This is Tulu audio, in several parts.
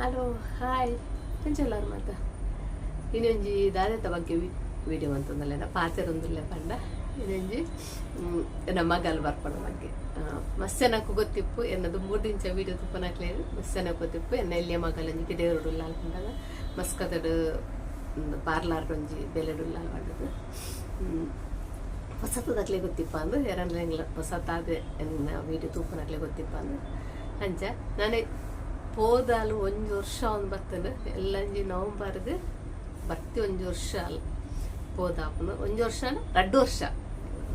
ಹಲೋ, ಹಾಯ್, ಎಂಚ ಮಾತ? ಇನ್ನೊಂಜಿ ದಾದೆತ ಬಗ್ಗೆ ವಿಡಿಯೋ ಅಂತಂದಲ್ಲ ಪಾತೆರೊಂದುಲ್ಲೆ ಪಂಡ, ಇನ್ನೊಂಜಿ ಎನ್ನ ಮಗಲ್ ಬರ್ಪಣ ಬಗ್ಗೆ. ಮಸ್ಸೆನಕ್ಕು ಗೊತ್ತಿಪ್ಪು, ಎನ್ನದು ಮೂರು ವಿಡಿಯೋ ತುಪ್ಪನಕ್ಲೇನು ಮಸ್ಸೆನಕ್ಕು ಗೊತ್ತಿಪ್ಪು. ಎನ್ನ ಎಲ್ಲಿಯ ಮಗಲೊಂಜಿ ಪಿದೇರುಡುಲ್ಲ ಪಂಡಾಗ ಮಸ್ಕತಡು ಪಾರ್ಲಾರ್ ಒಂಜಿ ಬೆಲೆಡುಲ್ಲ ಪಂಡದು. ಹೊಸತದಕ್ಲೆ ಗೊತ್ತಿಪ್ಪ ಅಂದು ಎರಡನೇ ಹೊಸತಾದ ಎನ್ನ ವಿಡಿಯೋ ತೂಪನಕ್ಲೆ ಗೊತ್ತಿಪ್ಪ ಅಂದು. ಅಂಚ ನಾನೇ ಪೋದಾಲು ಒಂಜಿ ವರ್ಷ ಒಂದು ಬರ್ತದೆ. ಎಲ್ಲಂಜಿ ನವಂಬರ್ಗ್ ಬರ್ತಿ ಒಂಜಿ ವರ್ಷ ಅಲ್ಲ ಪೋದಾಪುನು. ಒಂಜಿ ವರ್ಷ, 2 ವರ್ಷ,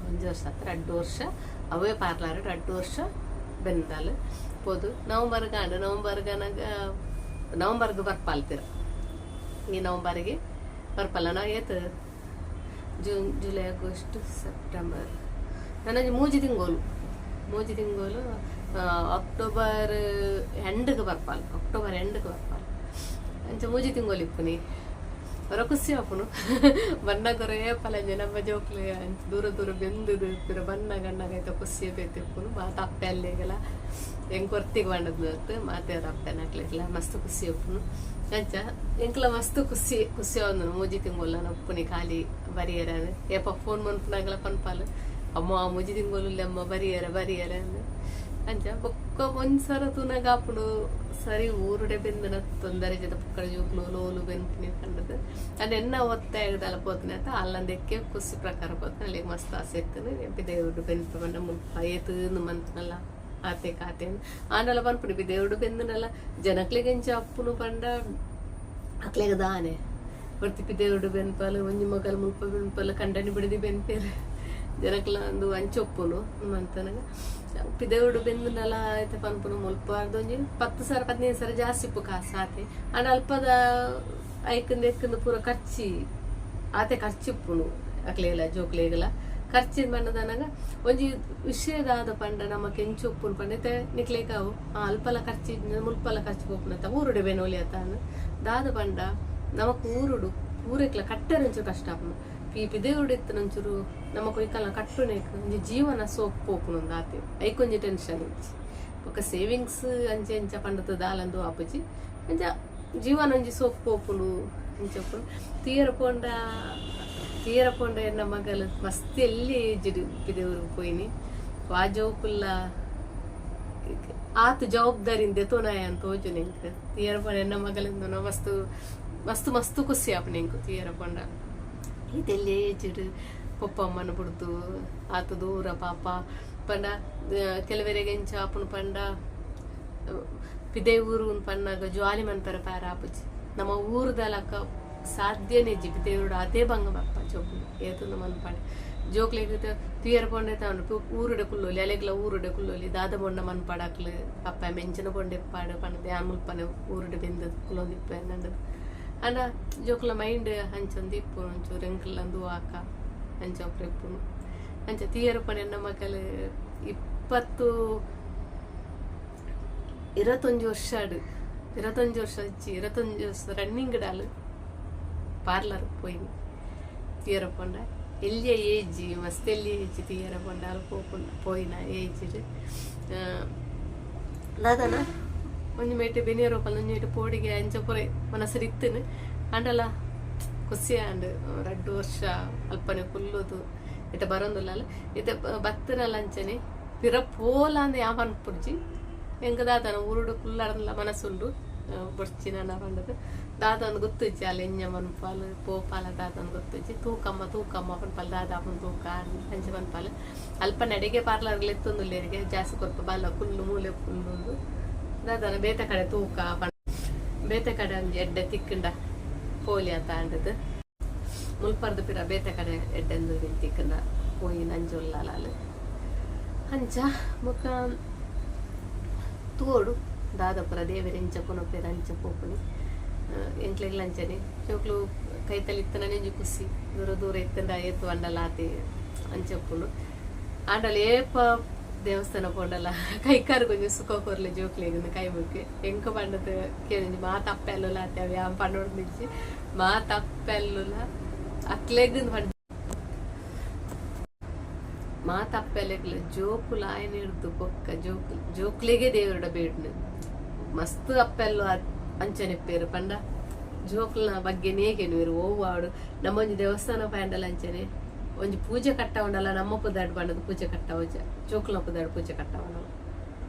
ಒಂಜಿ ವರ್ಷ ಅತ್ತ 2 ವರ್ಷ. ಅವೇ ಪಾರ್ಲಾರ್ 2 ವರ್ಷ ಬೆಂದಾಲ್ ಪೋದು. ನವಂಬರ್ಗ್ ಆಂಡ, ನವಂಬರ್ಗ್ ಅನಾಗ ನವಂಬರ್ಗ್ ಬರ್ಪಾಲ್ತಿರ. ಈ ನವಂಬರ್ಗೆ ಬರ್ಪಲ್ಲ ನಾ. ಏತ್? ಜೂನ್, ಜುಲೈ, ಆಗಸ್ಟ್, ಸೆಪ್ಟೆಂಬರ್, ನನಗೆ 3 ತಿಂಗಳು, 3 ತಿಂಗಳು. ಅಕ್ಟೋಬರ್ ಎಂಡ್ಗೆ ಬರ್ಪಾಲ್, ಅಕ್ಟೋಬರ್ ಎಂಡ್ಗೆ ಬರ್ಪಾಲ್. ಅಂಚ 3 ತಿಂಗಳು ಇಪ್ಪುನಿ. ಹೊರ ಖುಷಿ ಆಪುನು ಬಣ್ಣ ಕೊರೆ ಪಲಂಜೆ. ನಮ್ಮ ಜೋಕ್ಲೆ ಅಂಚ ದೂರ ದೂರ ಬೆಂದುದು ಪಿರ ಬಣ್ಣ ಗಣ್ಣಗ ಐತ ಖುಷಿ ಬೇತಿಪ್ಪುನು. ಮಾತ ಅಪ್ಪೆ ಅಲ್ಲೇಗಲ ಹೆಂಗ್ ಕೊರ್ತಿಗೆ ಬಂಡದ್ ಮಾತೆ ಅಪ್ಪೆ ನಕ್ಲೆಗ್ಲ ಮಸ್ತ್ ಖುಷಿ ಉಪ್ಪುನು. ಅಂಚ ಎಂಕ್ಲ ಮಸ್ತ್ ಖುಷಿ ಖುಷಿ ಆವೊಂದುಂಡು. 3 ತಿಂಗೊಲ್ಲ ಉಪ್ಪುನಿ ಖಾಲಿ ಬರಿಯರ. ಏಪ ಫೋನ್ ಮನ್ಪುನಾಗಲ ಪನ್ಪಾಲು, ಅಮ್ಮ 3 ತಿಂಗೊಲು ಅಮ್ಮ, ಬರಿಯರ ಬರಿಯರ ಅಂದ್. ಅಂಚ ಬೊಕ್ಕ ಒಂದ್ಸರ ತೂನಾಗ ಆಪುಂಡು, ಸರಿ ಊರುಡೆ ಬೆಂದನ ತೊಂದರೆ ಜೊತೆ ಪುಕ್ಕಡ ಜೋಕ್ಲು ಲೋಲು ಬೆನ್ಪುನಿ ಪಂಡದು. ಅಂಡ್ ಎನ್ನ ಒತ್ತಾಯದಲ್ಲ ಪೋತನೆ ಅತ್ತ, ಅಲ್ಲಂದೆಕ್ಕೆ ಖುಷಿ ಪ್ರಕಾರ ಪೋತನೆ. ಅಲ್ಲಿಗೆ ಮಸ್ತ್ ಆಸೆ ಇತ್ತು, ದೇವ್ರು ಬೆನ್ಪು ಪಂಡ ಮುಲ್ಪ ಏತು ಮಂತ್ನಲ್ಲ ಆತೆ ಕಾತೆ. ಆಂಡಲ ಪನ್ಪುನಿ, దేవుడు ಬೆಂದನಲ್ಲ ಜನಕ್ಲೆಗ್ ಎಂಚ ಅಪ್ಪುನು ಪಂಡ ಅಕ್ಲೆಗ್ ದಾನೆ ಒರ್ತಿಪಿ దేవుడు ಬೆನ್ಪಾಲು, ಒಂಜಿ ಮಗಲ್ ಮುಲ್ಪ ಬೆನ್ಪಲ್, ಕಂಡನಿ ಬಿಡದಿ ಬೆನ್ಪೇರು ಜನಕ್ಲ ಒಂದು ಅಂಚೊಪ್ಪುನು ಮಂತನಗ. ಪಿದೇವುಡು ಬೆಂದನಲ ಐತೆ ಪನ್ಪುನು. ಮುಲ್ಪ ಒಂಜಿ 10,000, 15,000 ಜಾಸ್ತಿ ಇಪ್ಪು ಕಾಸು ಆತೆ. ಆಂಡ ಅಲ್ಪದ ಐಕಂದ ಎಕ್ಕಂದ ಪೂರ ಖರ್ಚಿ ಆತೆ, ಖರ್ಚು ಇಪ್ಪುನು ಅಕ್ಲೆಲ ಜೋಕ್ಲೆಗಲ. ಖರ್ಚು ಪಂಡದನಗ ಒಂಜಿ ವಿಷಯದಾದ ಪಂಡ ನಮಕ್ ಎಂಚ ಉಪ್ಪುನು ಪಂಡ, ಇತ್ತೆ ನಿಕ್ಲೇಕಾವು ಅಲ್ಪಲ ಖರ್ಚು, ಮುಲ್ಪಲ ಖರ್ಚು ಪೋಪುನತ್ತ, ಊರುಡೆ ಬೆನೋಲಿ ಅತ್ತಾನು. ದಾದ ಪಂಡ ನಮಕ್ ಊರುಡು ಊರೆಕ್ಲ ಕಟ್ಟರೆ ಒಂಚೂರು ಕಷ್ಟ ಆಪುಂಡು. ಪಿ ಪಿದೇವುಡು ಇತ್ತನ ಒಂಚೂರು ನಮಕ್ ಒಯ್ಕಲ್ನ ಕಟ್ಟುನೇಕ್ ಒಂಜಿ ಜೀವನ ಸೋಕ್ ಪೋಪುನು ಆತೆ. ಐಕೊಂಜಿ ಟೆನ್ಷನ್ ಇಜ್ಜಿ. ಬೊಕ್ಕ ಸೇವಿಂಗ್ಸ್ ಅಂಚೆ ಅಂಚ ಪಂಡತ ದಾಲಂದು ಆಪುಜಿ. ಅಂಚ ಜೀವನ ಒಂಜಿ ಸೋಕ್ ಪೋಪುಂಡು ಅಂಚ ಉಪ್ಪುಂಡು. ತೀರ ಪೋಂಡ, ತೀರ ಪೋಂಡ ಎನ್ನ ಮಗಲು ಮಸ್ತ್ ಎಲ್ಲಿ ಏಜ್ಡ್ ಪಿದೇವ್ರಿಗೆ ಪೋಯಿನಿ. ವಾ ಜೋಕುಲ್ಲ ಆತ್ ಜವಾಬ್ದಾರಿ ದೆತೋನಾಯ ಅಂತ ತೋಜುನು ಎಂಕ್. ತೀರ ಪೋಂಡ ಎನ್ನ ಮಗಲಿಂದ ಮಸ್ತ್ ಮಸ್ತ್ ಮಸ್ತ್ ಖುಷಿ ಆಪುಂಡು ಎಂಕ್. ತೀರ ಪೋಂಡ ಇದೆಲ್ಲಿ ಏಜ್ಡ್ ಪೊಪ್ಪ ಅಮ್ಮನ ಬುಡ್ದು ಆತ ದೂರ ಪಾಪ ಪಂಡ, ಕೆಲವರಿಗೆ ಎಂಚ ಆಪುಂಡು ಪಂಡ, ಪಿದೆ ಊರು ಪನ್ನಾಗ ಜಾಲಿ ಮನ್ಪೆರ ಪ್ಯಾರ ಆಪುಜಿ. ನಮ್ಮ ಊರುದಲಕ ಸಾಧ್ಯನೇ ಇಜ್ಜಿ. ಪಿದೇವುಡು ಅದೇ ಬಂಗ ಬರ್ಪ ಜೋಕುಲು ಏತುಂದು ಮನ್ಪಾಡೆ. ಜೋಕ್ಲೆಗ್ ತೂಯರ ಪೋಂಡೆ ತಾಂಡು ಊರುಡೆ ಕುಲ್ಲೊಲಿ, ಅಲೆಗ್ಲ ಊರುಡೆ ಕುಲ್ಲೊಲಿ. ದಾದ ಬೊಂಡ ಮನ್ಪಾಡಕ್ಲು ಪಪ್ಪ ಮೆಂಚಿನ ಬೊಂಡೆ ಇಪ್ಪಾಡು ಪಂಡ ಯಾನ್ ಮುಲ್ಪನೆ ಊರುಡೆ ಬೆಂದು ಕುಲ್ಲೊಂದಿಪ್ಪೆ ನಂದು. ಅಂಡ ಜೋಕುಲ ಮೈಂಡ್ ಅಂಚೊಂದು ಇಪ್ಪು. ಒಂಚೂರು ಎಂಕುಲಂದು ಆಕ ಅಂಚ ಇಪ್ಪುನು. ಅಂಚ ತೀಯರ ಪಂಡ ಎನ್ನ ಮಗಲು 21 ವರ್ಷ ಆಡು, 21 ವರ್ಷ ಹಚ್ಚಿ, 21 ವರ್ಷ ರನ್ನಿಂಗ್ ಡಾಲು ಪಾರ್ಲರ್ ಪೋಯಿನಿ. ತೀರ ಪೋಂಡ ಎಲ್ಲಿಯ ಏಜ್, ಮಸ್ತ್ ಎಲ್ಲಿ ಏಜ್ ತೀರ ಪೋಂಡ ಅಲ್ ಪೋಪುಂಡ ಪೋಯಿನ ಏಜ್. ದಾದನ ಒಂಜಿ ಮೇಟೆ ಬೆನಿಯರ್ ಪಲ್ಲ, ಒಂಜಿ ಮೇಟೆ ಪೋಡಿಗೆ ಅಂಚ ಪೂರ ಮನಸ್ಸು ಇತ್ತನು. ಆಂಡಲ ಖುಷಿ ಆಂಡ್. 2 ವರ್ಷ ಅಲ್ಪನೆ ಕುಲ್ಲುದು ಇತ್ತೆ ಬರೋಂದುಲ್ಲ. ಇತ್ತೆ ಬತ್ತನಲ್ಲ ಅಂಚನೆ ಪಿರ ಪೋಲ ಅಂದ್ ಯಾವ ಪನ್ಪುರ್ಜಿ ಎಂಕ್. ದಾದನ ಊರುಡು ಕುಲ್ಲಡಲ್ಲ ಮನಸ್ಸುಂಡು. ಬೊಡ್ಚಿ ನನ ಪಂಡದು ದಾದನ್ ಗೊತ್ತುಜ್ಜಿ. ಅಲ್ಲ ಎಂಜ ಮನ್ಪಾಲ್ ಪೋಪಾಲ ದಾದನ್ ಗೊತ್ತುಜ್ಜಿ. ತೂಕಮ್ಮ ತೂಕಮ್ಮ ಪನ್ಪಾಲ್, ದಾದ ತೂಕ ಅಂಚ ಪನ್ಪಾಲ್. ಅಲ್ಪ ನಡಿಗೆ ಪಾರ್ಲರ್ಗಳು ಎತ್ತೊಂದುಲ್ಲೇರಿಗೆ ಜಾಸ್ತಿ ಕೊರ್ಪ ಬಲ್ಲ ಕುಲ್ಲು ಮೂಲೆ ಕುಲ್ಲು. ದಾದನ ಬೇತೆ ಕಡೆ ತೂಕ, ಬೇತೆ ಕಡೆ ಒಂಜಿ ಎಡ್ಡೆ ತಿಕ್ಕಂಡ ಪೋಲಿ ಅಂತ ಅಂಡದು. ಮುಲ್ಪರ್ದು ಪಿರ ಬೇತೆ ಕಡೆ ಎಡ್ಡೆಂದು ತಿಕ್ಕಂಡ ಪೋಯಿ ನಂಜುಲ್ಲಾಲ್. ಅಂಚ ಬೊಕ್ಕ ತೋಡು ದಾದಪುರ ದೇವೆರ್ ಎಂಚ ಕೊನೊಪೆರ್ ಅಂಚ ಪೋಪುನಿ. ಎಂಕ್ಲೆಗ್ಲ ಅಂಚನೆ ಜೋಕ್ಲು ಕೈತಲ್ ಇತ್ತನ ಒಂಜಿ ಖುಷಿ. ದೂರ ದೂರ ಇತ್ತಂಡ ಏತ್ ವಂಡಲ ಆತೆ ಅಂಚ ಉಪ್ಪುಂಡು. ಆಂಡಲ ಏಪ ದೇವಸ್ಥಾನ ಪೋಂಡಲ ಕೈಕಾರ್ ಕೊಂಚ ಸುಖ ಕೊರ್ಲೆ ಜೋಕ್ಲೆಗ್ ಕೈ ಮುಕ್ಕೆ. ಎಂಕ ಪಂಡದ ಕೇಳಿಂಜಿ ಮಾತ ಅಪ್ಪೆಲ್ಲುಲ ಆತೆ. ಅವು ಯಾನ್ ಪಂಡೊಂದಿಜ್ಜಿ. ಮಾತ ಅಪ್ಪೆಲ್ಲುಲ ಅಕ್ಲೆಗ್ ಪಂಡ ಮಾತ ಅಪ್ಪೆಲೆಗ್ಲ ಜೋಕುಲು ಆಯನ ಹಿಡ್ದು ಬೊಕ್ಕ ಜೋಕ್ಲೆಗೆ ದೇವರುಡ ಬೇಡ್ನು. ಮಸ್ತ್ ಅಪ್ಪೆಲ್ಲು. ಅಂಚನೆ ಪೇರು ಪಂಡ ಜೋಕುಲ್ನ ಬಗ್ಗೆ ನೇಗೆನುವೆರು ಓವು ಆಡು. ನಮ್ಮೊಂಜಿ ದೇವಸ್ಥಾನ ಪಂಡಲ ಅಂಚನೆ ಒಂಜಿ ಪೂಜೆ ಕಟ್ಟವನಲ್ಲ, ನಮ್ಮ ಪುದಾಡ್ ಪಂಡದ ಪೂಜೆ ಕಟ್ಟವಜ, ಜೋಕುಲ್ನ ಪುದಾಡ್ ಪೂಜೆ ಕಟ್ಟವನ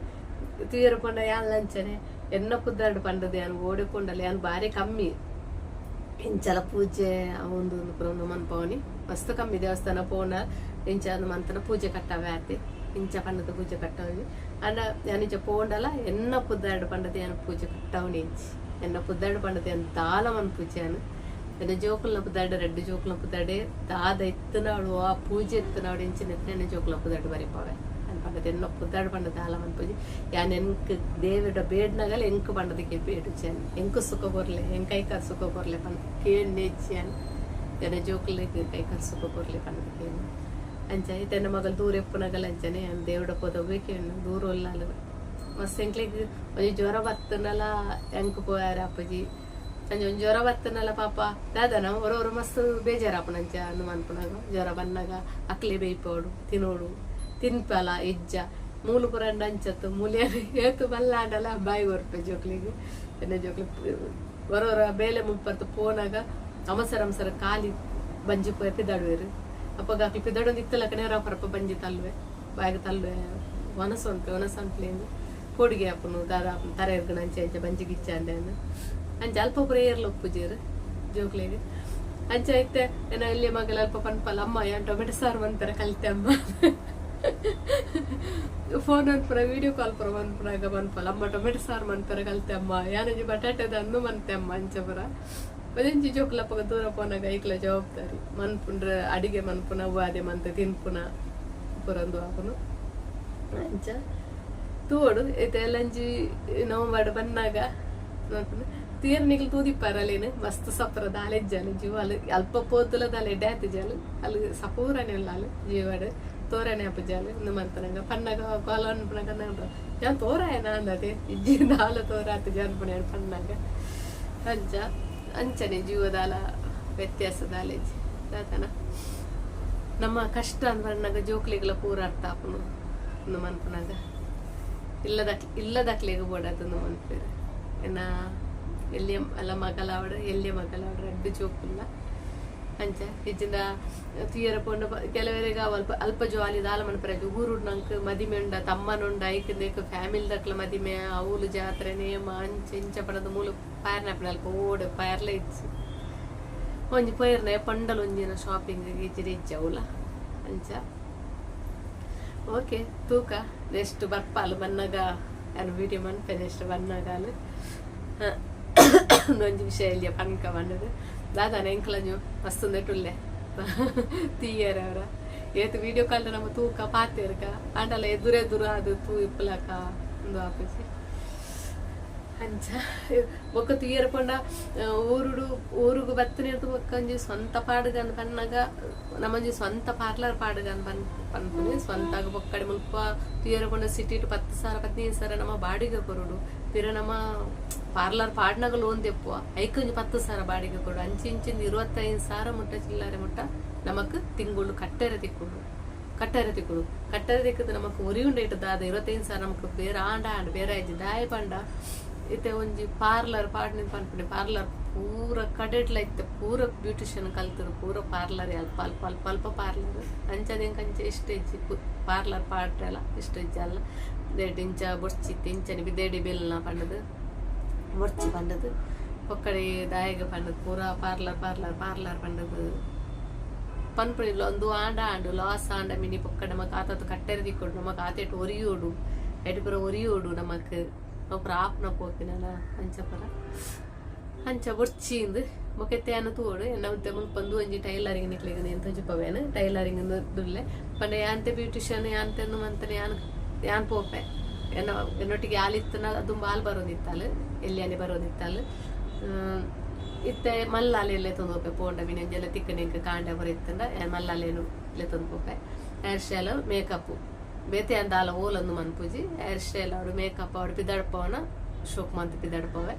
ತೂಯರ ಪಂಡ ಯಾನ್ ಅಂಚನೆ ಎನ್ನ ಪುದ್ದಾಡು ಪಂಡದ ಯಾನ್ ಓಡೆ ಪೊಂಡಲ ಯಾನ್ ಬಾರಿ ಕಮ್ಮಿ ಇಂಚಲ ಪೂಜೆ ಒಂದು ಒಂದು ಮನ್ಪವನಿ ಮಸ್ತ್ ಕಮ್ಮಿ ದೇವಸ್ಥಾನ ಪೋನ ಇಂಚ ಮಂತನ ಪೂಜೆ ಕಟ್ಟವೆ ಆತೆ ಇಂಚ ಪಂಡದ ಪೂಜೆ ಕಟ್ಟವನಿ. ಅಂಡ ಯಾನ್ ಇಂಚ ಪೋಂಡಲ ಎನ್ನ ಪುದ್ದಾಡು ಪಂಡದ ಯಾನ್ ಪೂಜೆ ಕಟ್ಟವನಿ ಇಂಚಿ ಎನ್ನ ಪುದ್ದಾಡು ಪಂಡದ ಯಾನ್ ದಾಲ ಮನ್ಪುಜಿ ಯಾನ್ ಎನ್ನ ಜೋಕುಲ್ನ ಪುದ್ದಾಡು ರಡ್ಡು ಜೋಕುಲ್ನ ಪುದ್ದಾಡೆ ದಾದ ಇತ್ತನಾಡು ಆ ಪೂಜೆ ಇತ್ತನಾಡು ಇಂಚಿನ ಎನ್ನ ಜೋಕುಲ್ನ ಪುದ್ದಾಡು ಬರಿಪವೆ ಪಂಡದ ಎನ್ನ ಪುದ್ದಾಡು ಪಂಡದ ದಾಲ ಮನ್ಪುಜಿ ಯಾನ್ ಎಂಕ್ ದೇವಿಡ ಬೇಡ್ನಗಲ ಎಂಕ್ ಪಂಡದಕ್ಕೆ ಬೇಡು ಚೆನ್ ಎಂಕ್ ಸುಖ ಕೊರ್ಲೆ ಎಂಕ್ ಕೈಕಾರ್ ಸುಖ ಕೊರ್ಲೆ ಪಂಡ ಕೇಣ್ಣೆಚ್ಚಿ ಯಾನ್ ಎನ್ನ ಜೋಕುಲೆಗ್ ಕೈಕಾರ್ ಸುಖ ಕೊರ್ಲೆ ಪಂಡದ ಕೇನು ಅಂಚ ಇತ್ತೆ ಮಗಲ್ ದೂರ ಎಪ್ಪುನಗಲ ಅಂಚನೆ ಯಾನ್ ದೇವಿಡ ಪೋದವ್ವೇ ಕೇಣ್ಣು ದೂರ ಒಲ್ಲಾಲು ಮಸ್ತ್ ಎಂಕ್ಲೆಗ್ ಒಂಜಿ ಜ್ವರ ಬತ್ತನಲ ಎಂಕ್ ಪೋಯಾರ ಅಪ್ಪಜಿ ಅಂಚ ಒಂಜಿ ಜ್ವರ ಬತ್ತನಲ ಪಾಪ ದಾದನ ಒರ ಒರ ಮಸ್ತ್ ಬೇಜಾರಾಪುನ ಅಂಚ ಅಂದ್ ಮನ್ಪುನಗ ಜ್ವರ ಬನ್ನಗ ಅಕ್ಲೆ ಬೇಯ್ಪೋಡು ತಿನೋಡು ತಿನ್ಪಲ ಇಜ್ಜ ಮೂಲು ಪುರಂಡ ಅಂಚತ್ತು ಮೂಲಿಯ ಏತು ಬಲ್ಲಾಂಡಲ ಬಾಯಿ ಕೊರ್ಪೆ ಜೋಕ್ಲಿಗ್ ಎನ್ನ ಜೋಕ್ಲಿ ಒರ ಒರ ಬೇಲೆ ಮುಪ್ಪರ್ತು ಪೋನಾಗ ಅವಸರ ಅವಸರ ಖಾಲಿ ಬಂಜಿ ಪೋಯ ಪಿದಾಡುವೆರು ಅಪ್ಪಗ ಅಕ್ಲು ಪಿದಾಡೊಂದು ಇತ್ತಲಕ ನೇರ ಪರಪ ಬಂಜಿ ತಲ್ಲುವೆ ಬಾಯಿಗೆ ತಲ್ಲುವೆ ಒನಸು ಅನ್ಪೆ ಒನಸು ಅನ್ಪ್ಲೇಂದು ಪೋಡಿಗೆ ಆಪುನು ದಾದ ಆಪುನು ತರೆ ಇರ್ಗಣ ಅಂಚೆ ಅಂಚೆ ಬಂಜಿ ಗಿಚ್ಚ ಅಂದೆ ಅಂಚೆ ಅಲ್ಪ ಪೂರ ಏರ್ಲ ಉಪ್ಪುಜೇರು ಜೋಕ್ಲೆಗ್ ಅಂಚೆ ಇತ್ತೆ ಎನ್ನ ಎಲ್ಲಿಯ ಮಗಲ ಅಲ್ಪ ಪನ್ಪಲ್ಲ ಅಮ್ಮ ಯಾನ್ ಟೊಮೆಟೊ ಸಾರು ಮನ್ಪೆರೆ ಕಲ್ತೆ ಅಮ್ಮ ಫೋನ್ ಅನ್ಪುನ ವೀಡಿಯೋ ಕಾಲ್ ಪುರ ಮನ್ಪುನಾಗ ಮನ್ಪಲ್ಲ ಅಮ್ಮ ಟೊಮೆಟೊ ಸಾರು ಮನ್ಪೆರೆ ಕಲ್ತೆ ಅಮ್ಮ ಯಾನೊಂಜಿ ಬಟಾಟೆದ ಅಂದು ಮನ್ತೆ ಅಮ್ಮ ಅಂಚ ಪುರ ಒಂಜಿ ಜೋಕುಲಪ್ಪಗ ದೂರ ಪೋನಾಗ ಐಕ್ಲ ಜವಾಬ್ದಾರಿ ಮನ್ಪುಂಡ್ರೆ ಅಡಿಗೆ ಮನ್ಪುನ ಅವ್ವ ಅದೇ ಮಂತೆ ತಿನ್ಪುನ ಪುರಂದು ಆಪುನು ಅಂಚ ತೂವೊಡು ಇತ್ತೆ ಎಲ್ಲಂಜಿ ನವಂಬರ್ ಬನ್ನಾಗ ಮನ್ಪುನ ತೀರ್ ನಿಕ್ಲು ತೂದಿಪ್ಪಾರಲೇನು ಮಸ್ತ್ ಸಪುರ ದಾಲೆಜ್ಜಾಲು ಜೀವ ಅಲ್ಲಿ ಅಲ್ಪ ಪೋತುಲ ದಾಲೆ ಎಡ್ಡೆ ಆತಿಜಾಲು ಅಲ್ಲಿ ಸಪೂರನೆ ಉಲ್ಲ ಅಲ್ಲಿ ಜೀವಡ್ ತೋರಣೆ ಆಪುಜಾಲು ಇಂದು ಮಂತನಗ ಪನ್ನಗ ಕಾಲ ಅನ್ಪುನಗ ಯಾನ್ ತೋರಾಯನ ಅಂದತೆ ಇಜ್ಜಿ ದಾಲ ತೋರಾತು ಜಾನ್ಪುನ ಪನ್ನಗ ಅಂಚ ಅಂಚನೆ ಜೀವದಾಲ ವ್ಯತ್ಯಾಸ ದಾಲೆಜ್ಜಿ ದಾತನ ನಮ್ಮ ಕಷ್ಟ ಅಂದ್ ಪನ್ನಗ ಜೋಕ್ಲಿಗೆಲ್ಲ ಪೂರ ಅರ್ಥ ಆಪುನು ಇಂದು ಮನ್ಪುನಗ ಇಲ್ಲದಕ್ಲೆಗ್ ಬೋಡಾತಂದು ಮನ್ಪೆರ್ ಎನ್ನ ಎಲ್ಲಿಯ ಅಲ್ಲ ಮಗಲಾವಡ್ ಎಲ್ಲಿಯ ಮಗಲಾವಡ್ ರಡ್ಡ್ ಜೋಕುಲ್ಲ ಅಂಚ ಇಜ್ಜಿಂಡ ತೂಯರ ಪೋಂಡ ಕೆಲವರೆಗ್ ಅಲ್ಪ ಅಲ್ಪ ಜಾಲಿ ದಾಲ ಮನ್ಪೆರೆ ಊರುಡ್ ನಂಕ್ ಮದಿಮೆ ಉಂಡ ತಮ್ಮನ ಉಂಡ ಐಕ್ ಇಂದೆಕ್ ಫ್ಯಾಮಿಲಿ ದಕ್ಲ ಮದಿಮೆ ಅವ್ಲು ಜಾತ್ರೆ ನೇಮ ಅಂಚ ಇಂಚ ಪಂಡದ್ ಮೂಲು ಪಾರ್ನ ಆಪುಂಡು ಅಲ್ಪ ಓಡೆ ಪಾರ್ಲ ಇಜ್ಜಿ ಒಂಜಿ ಪೋಯೆರ್ನ ಪಂಡಲ ಒಂಜಿನ ಶಾಪಿಂಗ್ ಇಜ್ಜಿಡ ಇಜ್ಜಿ ಅವ್ಲ ಅಂಚ ಓಕೆ ತೂಕ ನೆಕ್ಸ್ಟ್ ಬರ್ಪಾಲ್ ಬನ್ನಗ ಯಾನ್ ವೀಡಿಯೋ ಮನ್ಪೆ ನೆಕ್ಸ್ಟ್ ಬನ್ನಗಾಲ್ ಒಂಜಿ ವಿಷಯ ಎಲ್ಯ ಪನ್ಕ ಪಂಡದ್ ದಾದಾನ ಎಂಕ್ಲಂಜು ಮಸ್ತ್ ಉಂದೆಟ್ ಉಲ್ಲೆ ತೀಯರ ಅವರ ಏತ್ ವೀಡಿಯೋ ಕಾಲ್ ನಮ ತೂಕ ಪಾತೆರ್ಕ ಆಂಡಲ ಎದುರು ಎದುರು ಅದು ತೂ ಇಪ್ಪುಲಕ ಉಂದು ಆಪುಜಿ ಅಂಚ ಬೊಕ್ಕ ತೂಯೆರೆ ಪಂಡ ಊರುಡು ಊರುಗು ಬತ್ತಿನೆರ್ದ್ ಬೊಕ್ಕ ಒಂಜಿ ಸ್ವಂತ ಪಾಡುಗಂದ್ ಪನ್ನಗ ನಮೊಂಜಿ ಸ್ವಂತ ಪಾರ್ಲರ್ ಪಾಡುಗಂದ್ ಪನ್ಪುನಿ ಸ್ವಂತಾಗ್ ಬೊಕ್ಕಡೆ ಮುಲ್ಪ ತೂಯೆರೆ ಪಂಡ ಸಿಟಿಟ್ 10,000 15,000 ನಮ ಬಾಡಿಗೆ ಕೊರೊಡು ಪಿರ ನಮ ಪಾರ್ಲರ್ ಪಾಡ್ನಗ ಲೋನ್ ದೆಪ್ಪುವ ಐಕ್ ಒಂಜಿ 10,000 ಬಾಡಿಗೆ ಕೊರೊಡು ಅಂಚಿ ಇಂಚಿಂದ್ 25,000 ಮುಟ್ಟ ಚಿಲ್ಲರೆ ಮುಟ್ಟ ನಮಕ್ ತಿಂಗುಳು ಕಟ್ಟೆರೆ ತಿಕ್ಕುಂಡು ಕಟ್ಟರೆ ತಿಕ್ಕುಡು ಕಟ್ಟರೆ ತಿಕ್ಕುದು ನಮಕ್ ಒರಿಯುಂಡ ಇಟ್ಟು ದಾದ 25,000 ನಮಕ್ ಬೇರೆ ಆಂಡ ಆಂಡ್ ಬೇರೆ ಆಯ್ಜಿ ದಾಯೆ ಪಂಡ ಇತ್ತೆ ಒಂಜಿ ಪಾರ್ಲರ್ ಪಾಡ್ನಿ ಪನ್ಪುನಿ ಪಾರ್ಲರ್ ಪೂರ ಕಡೆಟ್ಲ ಇತ್ತೆ ಪೂರ ಬ್ಯೂಟಿಷಿಯನ್ ಕಲ್ತುದು ಪೂರ ಪಾರ್ಲರ್ ಅಲ್ಪ ಅಲ್ಪ ಅಲ್ಪ ಅಲ್ಪ ಪಾರ್ಲರ್ ಅಂಚಾದ್ ಎಂಕ್ ಅಂಚ ಇಷ್ಟ ಇಜ್ಜಿ ಪಾರ್ಲರ್ ಪಾಡ್ರೆಲ ಇಷ್ಟ ಇಜ್ಜಿ ಅಲ್ಲ ದೇಡ್ ಇಂಚ ಬೊರ್ಚಿ ಇಂಚನೆ ಬಿದೇಡಿ ಬೆಲ್ನ ಪಂಡುದು ಬೊರ್ಚಿ ಪಂಡುದು ಪೊಕ್ಕಡೆ ದಾಯೆಗ್ ಪಂಡುದು ಪೂರ ಪಾರ್ಲರ್ ಪಾರ್ಲರ್ ಪಾರ್ಲರ್ ಪಂಡುದು ಪನ್ಪುನಿ ಉಂದು ಆಂಡ ಆಂಡ್ ಲಾಸ್ ಆಂಡ ಮಿನಿ ಪೊಕ್ಕಡೆ ನಮಕ್ ಆತಾತ್ ಕಟ್ಟೆರೆ ತಿಕ್ಕೊಡು ನಮಕ್ ಆತೆಟ್ ಒರಿಯೋಡು ಎಡ್ ಪೂರ ಒರಿಯೋಡು ನಮಕ್ ಅವು ಪೂರ ಆಪ್ನ ಪೋಪಿನಲ ಅಂಚ ಪೂರ ಅಂಚ ಬೊರ್ಚಿ ಇಂದ್ ಬೊಕ ಇತ್ತೆ ಯಾನ್ ತೂವೊಡು ಎನ್ನ ಒಂತೆ ಮುಲ್ಪ ಉಂದು ಒಂಜಿ ಟೈಲರಿಂಗ್ ನಿಕ್ಲೆಗ್ ಏನ್ ತೋಜಿಪವೇನ್ ಟೈಲರಿಂಗ್ ದುಲ್ಲೆ ಪಂಡ ಯಾಂತೆ ಬ್ಯೂಟಿಷಿಯನ್ ಯಾಂತೆ ಉಂದು ಮಂತನೆ ಯಾನ್ ಯಾನ್ ಪೋಪೆ ಎನ್ನ ಎನ್ನೊಟ್ಟಿಗೆ ಆಲ್ ಇತ್ತನ ದುಂಬು ಆಲ್ ಬರೋದಿತ್ತಾಲ್ ಎಲ್ಲಿಯಾನೆ ಬರೋದಿತ್ತಾಲ್ ಇತ್ತೆ ಮಲ್ಲಾಲೆ ಲೆತ್ತೊಂದು ಪೋಪೆ ಪೋಂಡ ಮಿನಿ ಒಂಜೆಲ್ಲ ತಿಕ್ಕನೆ ಎಂಕ್ ಕಾಂಡೆ ಪೂರ ಇತ್ತಂಡ ಯಾನ್ ಮಲ್ಲಾಲೇನು ಲೆತ್ತೊಂದು ಪೋಪೆ ಹೇರ್ ಸ್ಟೈಲ್ ಮೇಕಪ್ ಬೇತೆ ಯಾನ್ ದಾಲ ಓಲೊಂದು ಮನ್ಪುಜಿ ಹೇರ್ ಸ್ಟೈಲ್ ಆವಡ್ ಮೇಕಪ್ ಆವಡ್ ಪಿದಾಡ್ಪವನ ಶೋಕ್ ಮಂತ್ ಪಿದಾಡ್ಪವೆ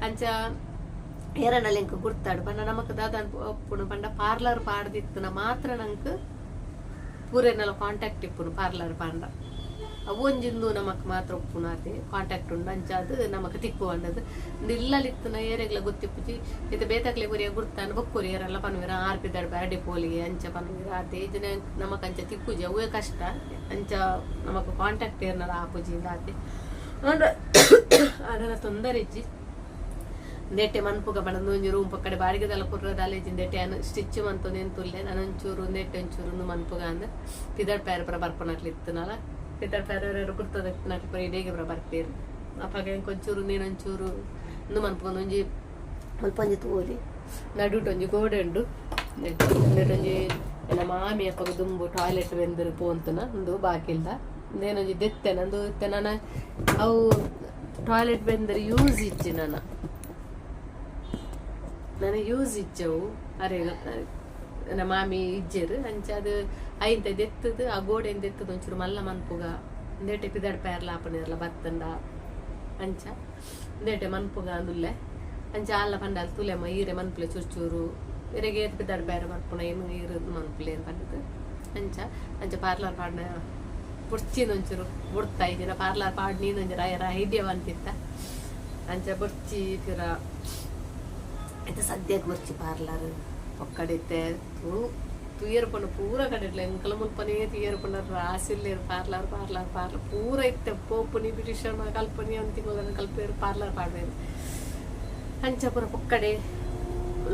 ಅಂಚ ಏರನಲ್ಲ ಎಂಕ್ ಗುರ್ತಾಡ್ ಪಂಡ ನಮಕ್ ದಾದ ಉಪ್ಪುನು ಪಂಡ ಪಾರ್ಲರ್ ಪಾಡ್ದಿತ್ತುನ ಮಾತ್ರ ನಂಕ್ ಪೂರೆನಲ ಕಾಂಟ್ಯಾಕ್ಟ್ ಇಪ್ಪುನು ಪಾರ್ಲರ್ ಪಾಂಡ. ಅವು ಒಂಜಿಂದು ನಮಕ್ ಮಾತ್ರ ಉಪ್ಪುನಾತೆ ಕಾಂಟ್ಯಾಕ್ಟ್ ಉಂಡು ಅಂಚಾದ್ ನಮಕ್ ತಿಕ್ಕುವಂಡದು ಇಲ್ಲಲಿತ್ತನ ಏರೆಗ್ಲ ಗೊತ್ತಿಪ್ಪುಜಿ ಇತ್ತೆ ಬೇತಕ್ಲೆ ಕೊರಿಯ ಗುರ್ತಾನ ಬೊಕ್ಕೊರಿ ಏರೆಲ್ಲ ಪನ್ವೇರ ಆರ್ ಪಿದಾಡ್ ಅಡೆ ಪೋಲಿಗೆ ಅಂಚ ಪನ್ವೇರ ಆತೆ ಇಜ್ಜಿನ ನಮಕ್ ಅಂಚ ತಿಕ್ಕುಜಿ ಅವೇ ಕಷ್ಟ ಅಂಚ ನಮಕ್ ಕಾಂಟ್ಯಾಕ್ಟ್ ಏರ್ನಲ ಆಪುಜಿ ಆತೆ ಅಂಡ ಅದೆಲ್ಲ ತೊಂದರೆ ಇಜ್ಜಿ ನೆಟ್ಟೆ ಮನ್ಪುಗ ಬಣ್ಣ ಒಂಜಿ ರೂಮ್ ಪಕ್ಕಡೆ ಬಾಡಿಗೆದೆಲ್ಲ ಪುರ್ರದಾಲೆ ನೆಟ್ಟೆ ಅನ್ ಸ್ಟಿಚ್ ಮಂತೊಂದು ಎಂತುಲ್ಲೆ ನಾನು ಒಂಚೂರು ನೆಟ್ಟೆ ಒಂಚೂರು ಮನ್ಪುಗ ಅಂದ್ ಪಿದಡ್ ಪ್ಯಾರ ಪುರ ಬರ್ಪನಕ್ಲು ಇತ್ತನಲ ಪಿದಡ್ ಪ್ಯಾರ ಗುರ್ತದ ನಕ್ಲು ಪುರ ಇಡೀಗೆ ಪುರ ಬರ್ಪೇರು ಅಪ್ಪಗ ಒಂಚೂರು ನೀನೊಂಚೂರು ಇಂದು ಮನ್ಪುಗ ಒಂಜಿ ಮುಲ್ಪ ಒಂಜಿ ತೂಲಿ ನಡುಟು ಒಂಜಿ ಗೋಡೆ ಉಂಡು ನೆಟ್ಟೊಂಜಿ ಎನ್ನ ಮಾಮಿ ಅಪ್ಪಗ ದುಂಬು ಟಾಯ್ಲೆಟ್ ಬೆಂದರು ಪೋಂತುನ ಉಂದು ಬಾಕಿಲ್ದ ಇಂದೇನೊಂಜಿ ದೆತ್ತೆನ ಅಂದು ಇತ್ತೆ ನನ ಅವು ಟಾಯ್ಲೆಟ್ ಬೆಂದರೆ ಯೂಸ್ ಇಜ್ಜಿ ನನ್ನ ನನ್ನ ಯೂಸ್ ಇಜ್ಜವು ಅರೆ ನನ್ನ ಮಾಮಿ ಇಜ್ಜೆರು ಅಂಚ ಅದು ಐಂತ ದೆತ್ತದು ಆ ಗೋಡೆಯಿಂದ ದೆತ್ತದು ಒಂಚೂರು ಮಲ್ಲ ಮನ್ಪುಗ ಇಂದೇಟೆ ಪಿದಡ್ ಪೇರ್ಲ ಆಪನೇರ್ಲ ಬತ್ತಂಡ ಅಂಚ ಇಂದೇಟೆ ಮನ್ಪುಗ ಅಂದುಲ್ಲೆ ಅಂಚ ಅಲ್ಲ ಪಂಡಾಲ್ ತುಲೆಮ್ಮ ಈರೆ ಮನ್ಪುಲೆ ಚೂರು ಚೂರು ಇರೆಗೆ ಏತ್ ಪಿದಡ್ ಪೇರ ಬರ್ಪುನ ಏನು ಈರು ಮನ್ಪುಲೆ ಪಂಡದು ಅಂಚ ಅಂಚ ಪಾರ್ಲರ್ ಪಾಡ್ನ ಬುಡ್ಚಿನ ಒಂಚೂರು ಬುಡ್ತಾ ಇದ್ದೀನ ಪಾರ್ಲರ್ ಪಾಡ್ ನೀನು ಒಂಜಿ ಐಡಿಯಾ ಅಂತಿತ್ತ ಅಂಚ ಬುಡ್ಚಿ ಪಿರ ಇತ್ತೆ ಸದ್ಯಕ್ಕೆ ಬೊರ್ಚಿ ಪಾರ್ಲರ್ ಒಕ್ಕಡಿತ್ತೆ ತುಯರ್ ಪಂಡ ಪೂರ ಕಡೆಟ್ಲ ಎಂಕಲ ಮುಲ್ಪನೇ ತುಯರ್ ಪಂಡ ರಾಸಿಲ್ಲೇರು parlour parlour parlour ಪೂರ ಇತ್ತೆ ಪೋಪುನಿ ಬ್ಯೂಟಿಷಿಯನ್ ಕಲ್ಪನಿ ಒಂದು ತಿಂಗಳ ಕಲ್ಪೇರು ಪಾರ್ಲರ್ ಪಾಡ್ವೇರು ಅಂಚ ಪೂರ ಪೊಕ್ಕಡೆ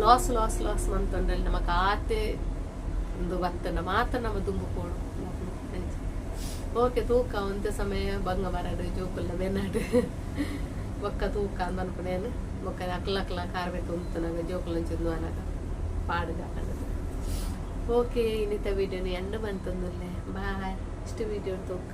loss loss loss ಮಂತೊಂಡಲ್ಲಿ ನಮಕ್ ಆತೆ ಒಂದು ಬತ್ತಂಡ ಮಾತ್ರ ನಮ್ಮ ದುಂಬು ಪೋಡು ಅಂಚ ಓಕೆ ತೂಕ ಒಂತೆ ಸಮಯ ಬಂಗ ಬರಡು ಜೋಕುಲ್ಲ ಬೆನ್ನಾಡು ಬೊಕ್ಕ ತೂಕ ಅಂದ್ ಅನ್ಪುನೇನು ಬೊಕ್ಕ ಅಕ್ಲ ಅಕ್ಲ ಕಾರ್ಬೇಕು ಉಂತುನಗ ಜೋಕುಲ ಚೆಂದು ಅನಗ ಪಾಡುಗ ಓಕೆ ಇನ್ನಿತ ವಿಡಿಯೋನ ಎಂಡ್ ಬಂತಂದುಲ್ಲೆ ಬಾಯ್ ಇಷ್ಟು ವಿಡಿಯೋ ತೂಕ.